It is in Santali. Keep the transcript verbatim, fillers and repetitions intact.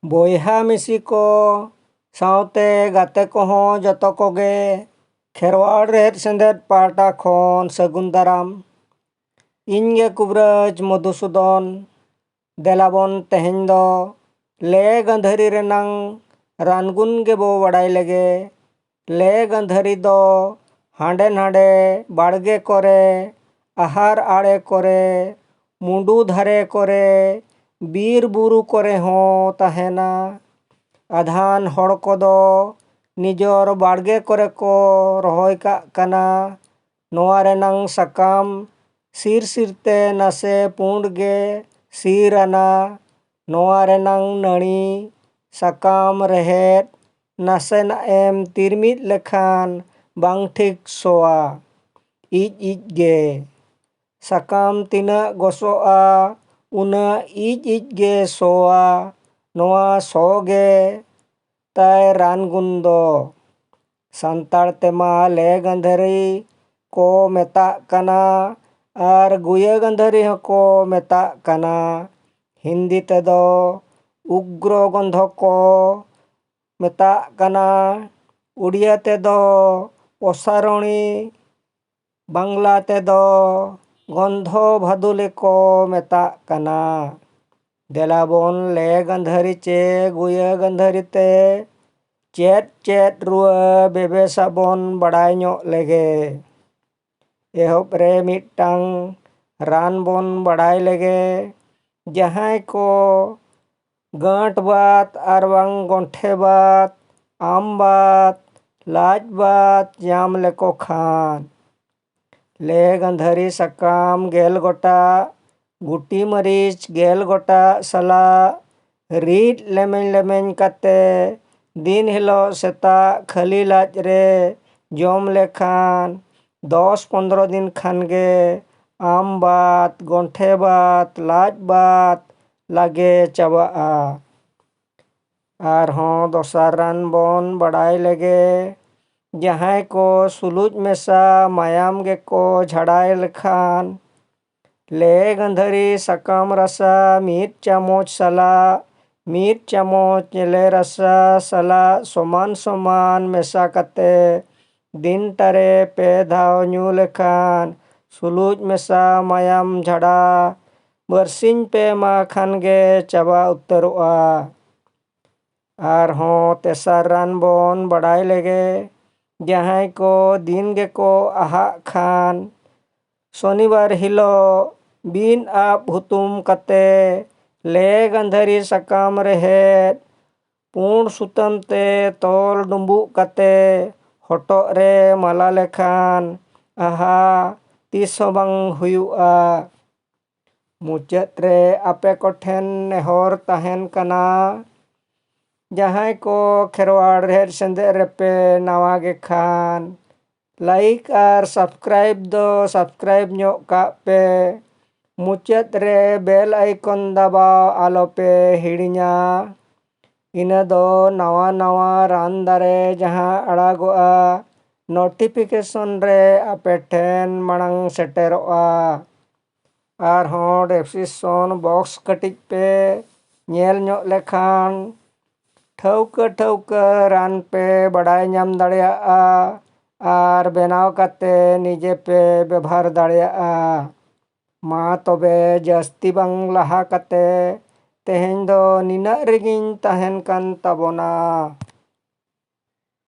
ᱵᱚᱭᱦᱟ ᱢᱤᱥᱤ ᱠᱚ ᱥᱟᱶᱛᱮ ᱜᱟᱛᱮ ᱠᱚᱦᱚᱸ ᱡᱚᱛᱚ ᱠᱚᱜᱮ ᱠᱷᱮᱨᱣᱟᱲ ᱨᱮᱦᱮᱫ ᱥᱮᱸᱫᱮᱫ ᱯᱟᱦᱴᱟ ᱠᱷᱚᱱ ᱥᱟᱹᱜᱩᱱ ᱫᱟᱨᱟᱢ᱾ ᱤᱧ ᱜᱮ ᱠᱩᱵᱨᱟᱹᱡᱽ ᱢᱚᱫᱷᱩᱥᱩᱫᱚᱱ᱾ ᱫᱮᱞᱟᱵᱚᱱ ᱛᱮᱦᱮᱧ ᱫᱚ ᱞᱮ ᱜᱟᱹᱫᱷᱟᱹᱨᱤ ᱨᱮᱱᱟᱝ ᱨᱟᱱᱜᱩᱱ ᱜᱮᱵᱚ ᱵᱟᱲᱟᱭ ᱞᱮᱜᱮ᱾ ᱞᱮ ᱜᱟᱹᱫᱷᱟᱹᱨᱤ ᱫᱚ ᱦᱟᱸᱰᱮ ᱱᱟᱰᱮ ᱵᱟᱲᱜᱮ ᱠᱚᱨᱮ, ᱟᱦᱟᱨ ᱟᱲᱮ ᱠᱚᱨᱮ, ᱢᱩᱸᱰᱩ ᱫᱷᱟᱨᱮ ᱠᱚᱨᱮ, ᱵᱤᱨ ᱵᱩᱨᱩ ᱠᱚᱨᱮ ᱦᱚᱸ ᱛᱟᱦᱮᱱᱟ᱾ ᱟᱫᱷᱟᱱ ᱦᱚᱲ ᱠᱚᱫᱚ ᱱᱤᱡᱚᱨ ᱵᱟᱲᱜᱮ ᱠᱚᱨᱮ ᱠᱚ ᱨᱚᱦᱚᱭ ᱠᱟᱜ ᱠᱟᱱᱟ᱾ ᱱᱚᱣᱟ ᱨᱮᱱᱟᱝ ᱥᱟᱠᱟᱢ ᱥᱤᱨ ᱥᱤᱨᱛᱮ ᱱᱟᱥᱮ ᱯᱩᱸᱰ ᱜᱮ ᱥᱤᱨ ᱟᱱᱟ᱾ ᱱᱚᱣᱟ ᱨᱮᱱᱟᱝ ᱱᱟᱹᱲᱤ, ᱥᱟᱠᱟᱢ, ᱨᱮᱦᱮᱫ ᱱᱟᱥᱮᱱᱟᱜ ᱮᱢ ᱛᱤᱨᱢᱤᱫ ᱞᱮᱠᱷᱟᱱ ᱵᱟᱝ ᱴᱷᱤᱠ ᱥᱚᱣᱟ᱾ ᱤᱡ ᱤᱡ ᱜᱮ᱾ ᱥᱟᱠᱟᱢ ᱛᱤᱱᱟᱹᱜ ᱜᱚᱥᱚᱜᱼᱟ, ᱩᱱᱟᱹᱜ ᱤᱡ ᱤᱡ ᱜᱮ ᱥᱚᱣᱟ᱾ ᱱᱚᱣᱟ ᱥᱚ ᱜᱮ ᱛᱟᱭ ᱨᱟᱱ ᱜᱩᱱ ᱫᱚ᱾ ᱥᱟᱱᱛᱟᱲ ᱛᱮᱢᱟ ᱞᱮ ᱜᱟᱹᱫᱷᱟᱹᱨᱤ ᱠᱚ ᱢᱮᱛᱟᱜ ᱠᱟᱱᱟ ᱟᱨ ᱜᱩᱭᱟᱹ ᱜᱟᱹᱫᱷᱟᱹᱨᱤ ᱦᱚᱸᱠᱚ ᱢᱮᱛᱟᱜ ᱠᱟᱱᱟ᱾ ᱦᱤᱱᱫᱤ ᱛᱮᱫᱚ ᱩᱜᱽᱨᱚ ᱜᱚᱱᱫᱷᱚ ᱠᱚ ᱢᱮᱛᱟᱜ ᱠᱟᱱᱟ᱾ ᱩᱲᱤᱭᱟ ᱛᱮᱫᱚ ᱚᱥᱟᱨᱚᱬᱤ, ᱵᱟᱝᱞᱟ ᱛᱮᱫᱚ ᱜᱚᱱᱫᱷᱚ ᱵᱷᱟᱫᱩᱞᱮ ᱠᱚ ᱢᱮᱛᱟᱜ ᱠᱟᱱᱟ᱾ ᱫᱮᱞᱟᱵᱚᱱ ᱞᱮ ᱜᱟᱹᱫᱷᱟᱹᱨᱤ ᱪᱮ ᱜᱩᱭᱟᱹ ᱜᱟᱹᱫᱷᱟᱹᱨᱤ ᱛᱮ ᱪᱮᱫ ᱪᱮᱫ ᱨᱩᱣᱟᱹ ᱵᱮᱵᱮᱥᱟᱵᱚᱱ ᱵᱟᱲᱟᱭ ᱧᱚᱜ ᱞᱮᱜᱮ᱾ ᱮᱦᱚᱵ ᱨᱮ ᱢᱤᱫᱴᱟᱝ ᱨᱟᱱ ᱵᱚᱱ ᱵᱟᱲᱟᱭ ᱞᱮᱜᱮ᱾ ᱡᱟᱦᱟᱸᱭ ᱠᱚ ᱜᱟᱹᱴ ᱵᱟᱛ ᱟᱨ ᱵᱟᱝ ᱜᱚᱱᱴᱷᱮ ᱵᱟᱛ, ᱟᱢ ᱵᱟᱛ, ᱞᱟᱡ ᱵᱟᱛ ᱧᱟᱢ ᱞᱮᱠᱚ ᱠᱷᱟᱱ, ᱞᱮ ᱜᱟᱹᱫᱷᱟᱹᱨᱤ ᱥᱟᱠᱟᱢ ᱜᱮᱞ ᱜᱚᱴᱟᱜ, ᱜᱩᱴᱤ ᱢᱟᱹᱨᱤᱪ ᱜᱮᱞ ᱜᱚᱴᱟᱜ ᱥᱟᱞᱟᱜ ᱨᱤᱫ ᱞᱮᱢᱮᱧ ᱞᱮᱢᱮᱧ ᱠᱟᱛᱮ ᱫᱤᱱ ᱦᱤᱞᱳᱜ ᱥᱮᱛᱟᱜ ᱠᱷᱟᱹᱞᱤ ᱞᱟᱡ ᱨᱮ ᱡᱚᱢ ᱞᱮᱠᱷᱟᱱ ᱫᱚᱥ ᱯᱚᱱᱫᱽᱨᱚ ᱫᱤᱱ ᱠᱷᱟᱱ ᱜᱮ ᱟᱢ ᱵᱟᱛ, ᱜᱚᱱᱴᱷᱮ ᱵᱟᱛ, ᱞᱟᱡ ᱵᱟᱛ ᱞᱟᱜᱮ ᱪᱟᱵᱟᱜᱼᱟ᱾ ᱟᱨᱦᱚᱸ ᱫᱚᱥᱟᱨ ᱨᱟᱱ ᱵᱚᱱ ᱵᱟᱲᱟᱭ ᱞᱮᱜᱮ᱾ ᱡᱟᱦᱟᱸᱭ ᱠᱚ ᱥᱩᱞᱩᱡ ᱢᱮᱥᱟ ᱢᱟᱭᱟᱢ ᱜᱮᱠᱚ ᱡᱷᱟᱲᱟᱭ ᱞᱮᱠᱷᱟᱱ, ᱞᱮ ᱜᱟᱹᱫᱷᱟᱹᱨᱤ ᱥᱟᱠᱟᱢ ᱨᱟᱥᱟ ᱢᱤᱫ ᱪᱟᱢᱚᱪ ᱥᱟᱞᱟᱜ ᱢᱤᱫ ᱪᱟᱢᱚᱪ ᱧᱮᱞᱮ ᱨᱟᱥᱟ ᱥᱟᱞᱟᱜ ᱥᱚᱢᱟᱱ ᱥᱚᱢᱟᱱ ᱢᱮᱥᱟ ᱠᱟᱛᱮ ᱫᱤᱱ ᱴᱟᱨᱮ ᱯᱮ ᱫᱷᱟᱣ ᱧᱩ ᱞᱮᱠᱷᱟᱱ ᱥᱩᱞᱩᱡ ᱢᱮᱥᱟ ᱢᱟᱭᱟᱢ ᱡᱷᱟᱰᱟ ᱵᱟᱨᱥᱤᱧ ᱯᱮ ᱢᱟᱦᱟ ᱠᱷᱟᱱ ᱜᱮ ᱪᱟᱵᱟ ᱩᱛᱟᱹᱨᱚᱜᱼᱟ᱾ ᱟᱨᱦᱚᱸ ᱛᱮᱥᱟᱨ ᱨᱟᱱ ᱵᱚᱱ ᱵᱟᱰᱟᱭ ᱞᱮᱜᱮ, ᱡᱟᱦᱟᱸᱭ ᱠᱚ ᱫᱤᱱ ᱜᱮᱠᱚ ᱟᱦᱟᱜ ᱠᱷᱟᱱ, ᱥᱚᱱᱤᱵᱟᱨ ᱦᱤᱞᱳᱜ ᱵᱤᱱ ᱟᱵ ᱦᱩᱛᱩᱢ ᱠᱟᱛᱮ ᱞᱮ ᱜᱟᱹᱱᱫᱷᱟᱹᱨᱤ ᱥᱟᱠᱟᱢ ᱨᱮᱦᱮᱫ ᱯᱩᱸᱰ ᱥᱩᱛᱟᱹᱢ ᱛᱮ ᱛᱚᱞ ᱰᱩᱸᱵᱩᱜ ᱠᱟᱛᱮ ᱦᱚᱴᱚᱜ ᱨᱮ ᱢᱟᱞᱟ ᱞᱮᱠᱷᱟᱱ ᱟᱦᱟ ᱛᱤᱥ ᱦᱚᱸ ᱵᱟᱝ ᱦᱩᱭᱩᱜᱼᱟ᱾ ᱢᱩᱪᱟᱹᱫ ᱨᱮ ᱟᱯᱮ ᱠᱚᱴᱷᱮᱱ ᱱᱮᱦᱚᱨ ᱛᱟᱦᱮᱱ ᱠᱟᱱᱟ, ᱡᱟᱦᱟᱸᱭ ᱠᱚ ᱠᱷᱮᱨᱣᱟᱲ ᱨᱮᱦᱮᱫ ᱥᱮᱸᱫᱮᱫ ᱨᱮᱯᱮ ᱱᱟᱣᱟ ᱜᱮ ᱠᱷᱟᱱ, ᱞᱟᱭᱤᱠ ᱟᱨ ᱥᱟᱵᱥᱠᱨᱟᱭᱤᱵ ᱫᱚ ᱥᱟᱵᱥᱠᱨᱟᱭᱤᱵ ᱧᱚᱜ ᱠᱟᱜ ᱯᱮ᱾ ᱢᱩᱪᱟᱹᱫ ᱨᱮ ᱵᱮᱞ ᱟᱭᱠᱚᱱ ᱫᱟᱵᱟᱣ ᱟᱞᱚᱯᱮ ᱦᱤᱲᱤᱧᱟ᱾ ᱤᱱᱟᱹ ᱫᱚ ᱱᱟᱣᱟ ᱱᱟᱣᱟ ᱨᱟᱱ ᱫᱟᱨᱮ ᱡᱟᱦᱟᱸ ᱟᱲᱟᱜᱚᱜᱼᱟ, ᱱᱳᱴᱤᱯᱷᱤᱠᱮᱥᱚᱱ ᱨᱮ ᱟᱯᱮ ᱴᱷᱮᱱ ᱢᱟᱲᱟᱝ ᱥᱮᱴᱮᱨᱚᱜᱼᱟ᱾ ᱟᱨᱦᱚᱸ ᱰᱮᱥᱠᱨᱤᱯᱥᱚᱱ ᱵᱚᱠᱥ ᱠᱟᱹᱴᱤᱡ ᱯᱮ ᱧᱮᱞ ᱧᱚᱜ ᱞᱮᱠᱷᱟᱱ ᱴᱷᱟᱹᱣᱠᱟᱹ ᱴᱷᱟᱹᱣᱠᱟᱹ ᱨᱟᱱ ᱯᱮ ᱵᱟᱰᱟᱭ ᱧᱟᱢ ᱫᱟᱲᱮᱭᱟᱜᱼᱟ ᱟᱨ ᱵᱮᱱᱟᱣ ᱠᱟᱛᱮ ᱱᱤᱡᱮ ᱯᱮ ᱵᱮᱵᱷᱟᱨ ᱫᱟᱲᱮᱭᱟᱜᱼᱟ᱾ ᱢᱟ ᱛᱚᱵᱮ ᱡᱟᱹᱥᱛᱤ ᱵᱟᱝ ᱞᱟᱦᱟ ᱠᱟᱛᱮ ᱛᱮᱦᱮᱧ ᱫᱚ ᱱᱤᱱᱟᱹᱜ ᱨᱮᱜᱤᱧ ᱛᱟᱦᱮᱱ ᱠᱟᱱ ᱛᱟᱵᱚᱱᱟ᱾